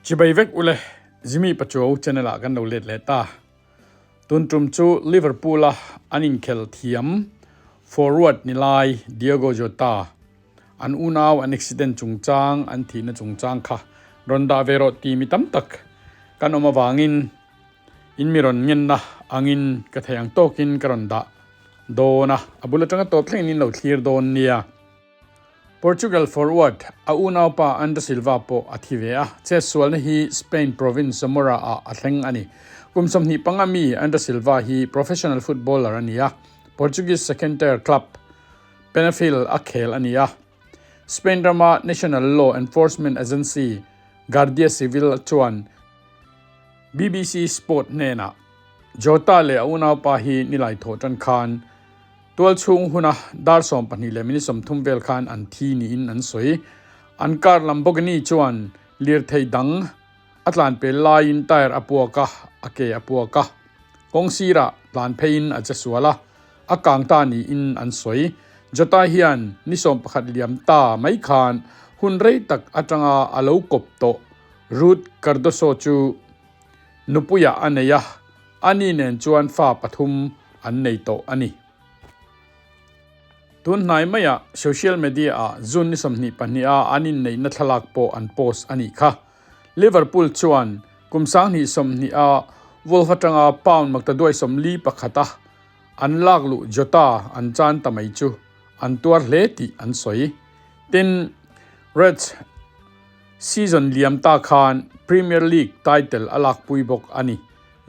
Chibai vek ule, Jimmy Pachuau channel ah kan lo let leh ta. Tun tum chu Liverpool a an inkhel thiam forward ni lai Diogo Jota an unau an accident chungchang an thihna chungchang kha rawn dah ve rawh ti mi tam tak kan awm avangin in mi rawn ngenna angin ka thei ang tawkin ka rawn dah dawn a, a bul atanga tawp thlengin in lo thlir dawn nia. Portugal forward a unaupa Andre Silva pawh a thi ve a, chetsualna hi Spain province Zamora ah a thleng a ni. Kum 25 mi Andre Silva hi professional footballer a ni a, Portuguese second tier club Penafiel a khel a ni a. Spain rama National Law Enforcement Agency Guardia Civil chuan BBC Sport hnenah Jota leh a unaupa hi nilai thawh tan khan Tual chhung huna dar 12 leh minute 30 vel khan an thi niin an sawi. An car Lamborghini chuan lirthei dang a tlan pel laiin tyre a puak a, a ke a puak a. Kawng sirah tlan pheiin a che sual a, a kang ta niin an sawi. Jota hian ni 11 liam ta mai khan hun rei tak atanga a lo kawp tawh Ruth Cardoso chu nupuiah a nei a. Ani nen chuan fa pathum an nei tawh a ni. Tun hnai maiah social media ah June ni 22 a an inneihna thlalak pawh an post a nih kha. Liverpool chuan kum 2020 a Wolves atanga pound maktaduai 41 a an lak luh Jota an chan ta mai chu an tuar hle tih an sawi. Tin, Reds season liam ta khan Premier League title a lakpui bawk a ni.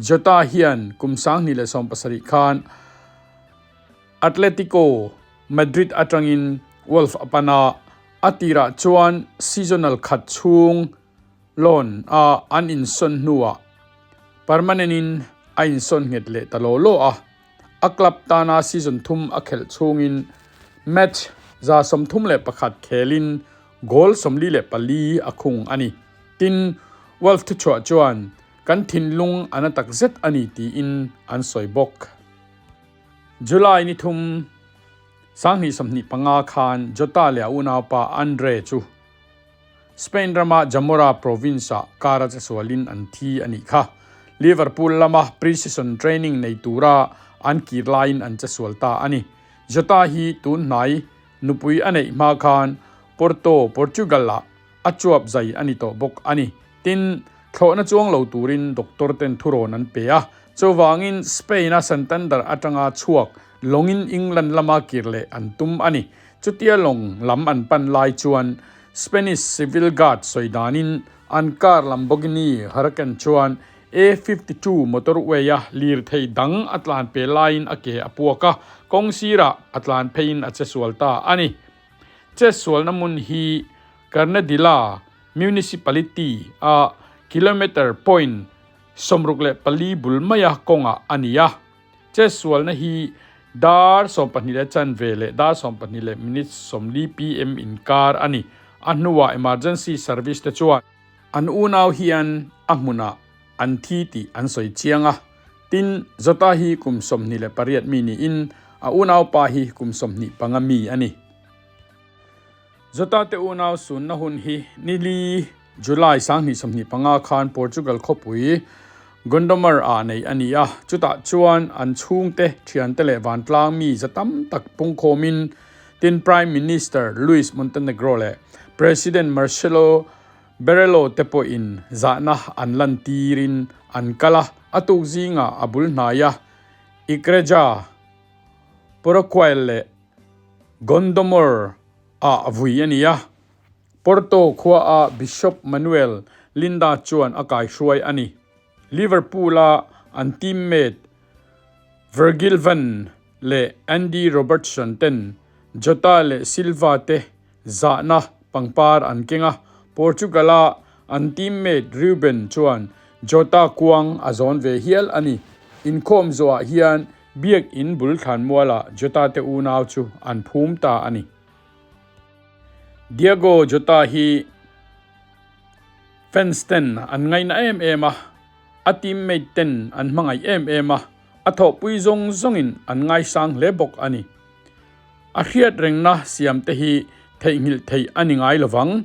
Jota hian kum 2017 khan Atletico Madrid atangin Wolves a pan a, a tirah chuan seasonal khat chhung loan a an insawn hnuah permanent in a insawn nghet leh ta law law a. A club tana season thum a khelh chhungin match 131 khelin goal 44 a khung a ni. Tin, Wolves thuchhuah chuan kan thinlung a na tak zet a ni tiin an sawi bawk. July ni thum 2025 khan Jota leh a unaupa Andre chu Spain rama Zamora province-ah car a chesualin an thi a nih kha. Liverpool lama pre-season training nei tura an kir laiin an chesual ta a ni. Jota hi tun hnai nupui a neih hma khan Porto, Portugal-ah a chuap zai a ni tawh bawk a ni. Tin, thlawhna chuang lo turin doctor ten thurawn an pe a. Chuvangin Spain-a Santander atanga chhuak lawngin England lama kir leh an tum a ni. Chutia lawng lam an pan lai chuan Spanish Civil Guard sawi danin an car Lamborghini Huracan chuan A 52 motorway-a lirthei dang a tlan pe laiin a ke a puak a, kawng sirah a tlan pheiin a chesual ta a ni. Chetsualna hmun hi Karnadila Municipality a kilometre point 64 bul maia kawngah a ni a. Chetsualna hi dar 12 leh chanve leh dar 12 leh minute 40 pm inkar a ni. A hnuah emergency service te chuan an unau hian a hmunah an thi tih an sawi chiang a. Tin, Jota hi kum 28 mi niin a unaupa hi kum 25 mi a ni. Jota te unau sunna hun hi nili July 2025 khan Portugal khawpui Gondomar ah nei a ni a, chutah chuan an chhungte, thiante leh vantlang mi za tam tak pungkhawmin tin Prime Minister Luis Montenegro leh President Marcelo Berello te pawhin zahna an lantirin an kal a, a tuk zingah a bul hnaia Igreja Paroquial leh Gondomar ah vui a ni a. Porto khuaah Bishop Manuel Linda chuan a kaihruai a ni. Liverpool-a an teammate Virgil van leh Andy Robertson ten Jota leh Silva te zahna pangpar an keng a, Portugal-a an teammate Ruben chuan Jota kuang a zawn ve hial a ni. Inkhawm zawhah hian Biak In bul thlanmualah Jota te unau chu an phum ta a ni. Diogo Jota hi fans ten an ngaina em em a, a teammate ten an hmangaih em em a, a thawhpui zawng zawngin an ngaisang hle bawk a ni. A hriat rengna siam te hi theihnghilh theih a ni ngai lovang.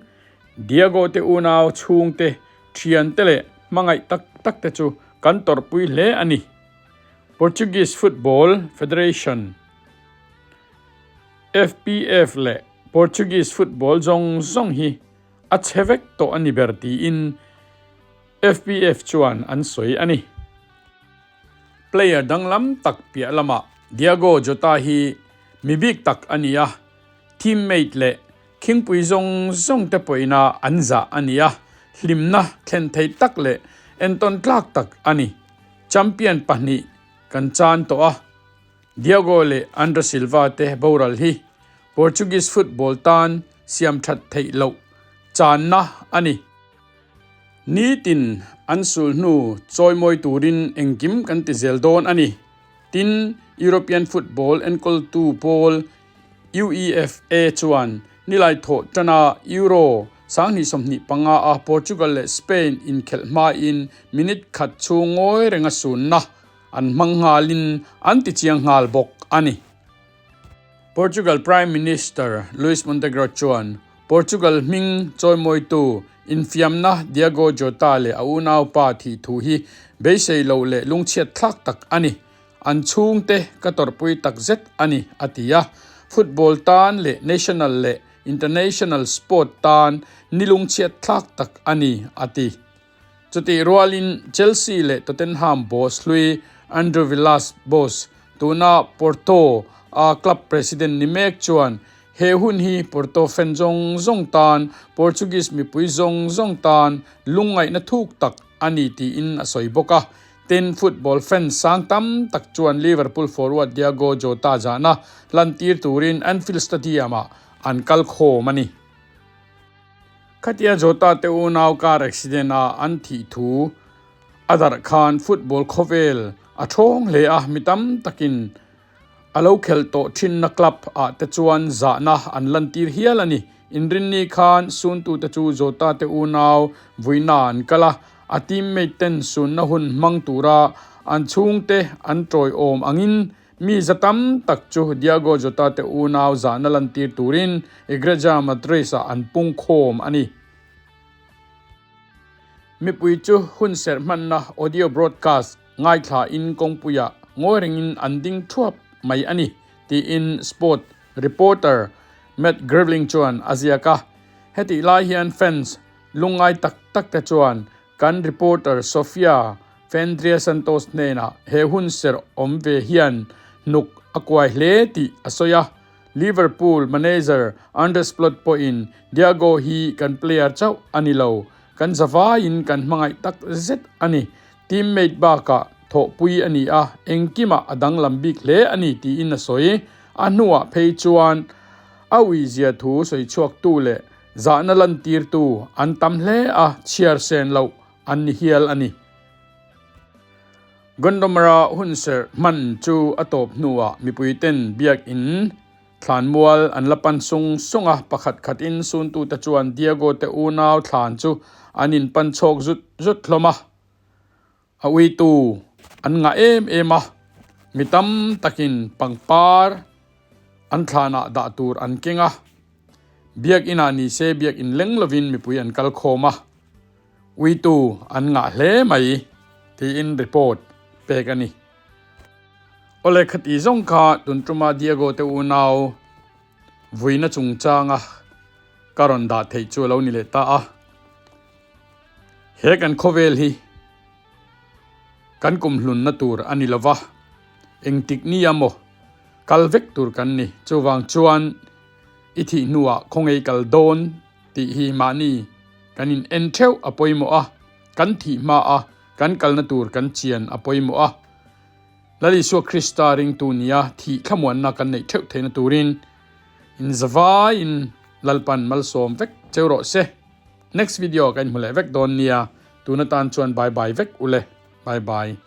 Diogo te unau chhungte. Thiante leh hmangaih tak tak te chu kan tawrhpui hle a ni. Portuguese Football Federation, FPF, leh Portuguese football zawng zawng hi a chhe vek tawh a ni ber tiin FPF chuan an sawi a ni. Player danglam tak piah lamah Diego Jota hi mi bik tak a ni a, teammate leh khingpui zawng zawng te pawhina an zah a ni a, hlimna thlen thei tak leh entawn tlak tak a ni. Champion pahnih kan chan tawh a, Diego leh Andre Silva te boral hi Portuguese football tan siam that theih loh channa a ni. Nitin an sul hnu chawimawi turin engkim kan ti zel dawn a ni. Tin, European football enkawltu pawl UEFA chuan nilai thawh tana Euro 2025 a Portugal leh Spain inkhelh hmain minute khat chhung ngawi renga sunna an hmang nghalin an ti chiang nghal bawk a ni. Portugal Prime Minister Luis Montenegro chuan Portugal hming chawimawitu infiamna Diogo Jota leh a unaupa thih thu hi beisei loh leh lungchhiat thlak tak a ni. An chhungte ka tawrhpui takzet a ni, a ti a. Football tan leh national leh international sport tan ni lungchhiat thlak tak a ni, a ti. Chutih rualin Chelsea leh Tottenham boss hlui Andrew Villas-Boas, tuna Porto a club president ni mek chuan he hun hi Porto fan zawng zawng tan, Portuguese mipui zawng zawng tan lungngaihna thuk tak a ni tiin a sawi bawk a. Tin, football fans sang tam tak chuan Liverpool forward Diogo Jota zahna lantir turin Anfield Stadium-ah an kal khawm a ni. Khatia Jota te unau car accident a an thih thu a darh khan football khawvel a thawng hle a, mi tam takin a lo khelh tawh thinna club ah te chuan zahna an lantir hial a ni. Inrinni khan suntute chu Jota te unau vuina an kal a, a teammate ten sunna hun hmang tura an chhungte an tawiawm angin Mi za tam tak chu Diogo Jota te unau zahna lantir turin Igreja Matriz-ah an pung khawm a ni. Mipui chu hunserh hmanna audio broadcast ngaithlain kawngpuiah ngawi rengin an ding thuap mai a ni, tiin sport reporter Matt Grevling chuan a ziak a. Hetih lai hian fans lungngai tak tak te chuan kan reporter Sofia Fendria Santos hnenah he hun serh awm ve hian hnuk a kuai hle tih a sawi a, Liverpool manager Andre Slot pawhin Diago hi kan player chauh a ni lo, kan zavaiin kan hmangaih tak zet a ni. Teammate bakah thawhpui a ni a, engkimah a danglam bik hle a ni tiin a sawi. A hnuah phei chuan a uizia thu sawi chhuaktu leh zahna lantirtu an tam hle a, chhiar sen loh an ni hial a ni. Gondomara hunserh hman chu a tawp hnuah mipuiten biakinn thlanmual an la pan sung sung a, pakhat khatin suntute chuan Diego te unau thlan chu an inpan chhawk zut zut hlawm a, a uitu an ngah em em a, mi tam takin pangpar an thlanah dah tur an keng a, biakinah ni se biakin leng lovin mipui an kal khawm a. Uitu an ngah hle mai tiin report pek a ni. Awle khati zawng kha tun tuma Diego te unau vuina chungchanga ka rawn dah theih chu a lo ni leh ta a. He kan khawvel hi kan kumhlunna tur a ni lova, engtik nia maw kal vek tur kan ni. Chuvang chuan i thih hnuah khawngaih kal dawn tih hi mahni kan in en theuh a pawimawh a, kan thih hma a kan kalna tur kan chian a pawimawh a. Lal Isua Krista ringtu nia thih thlamuanna kan neih theuh theihna turin in zavaiin Lalpan malsawm vek cheu rawh se. Next video ka inhmu leh vek dawn nia, tun atan chuan bye bye vek ule. Bye bye.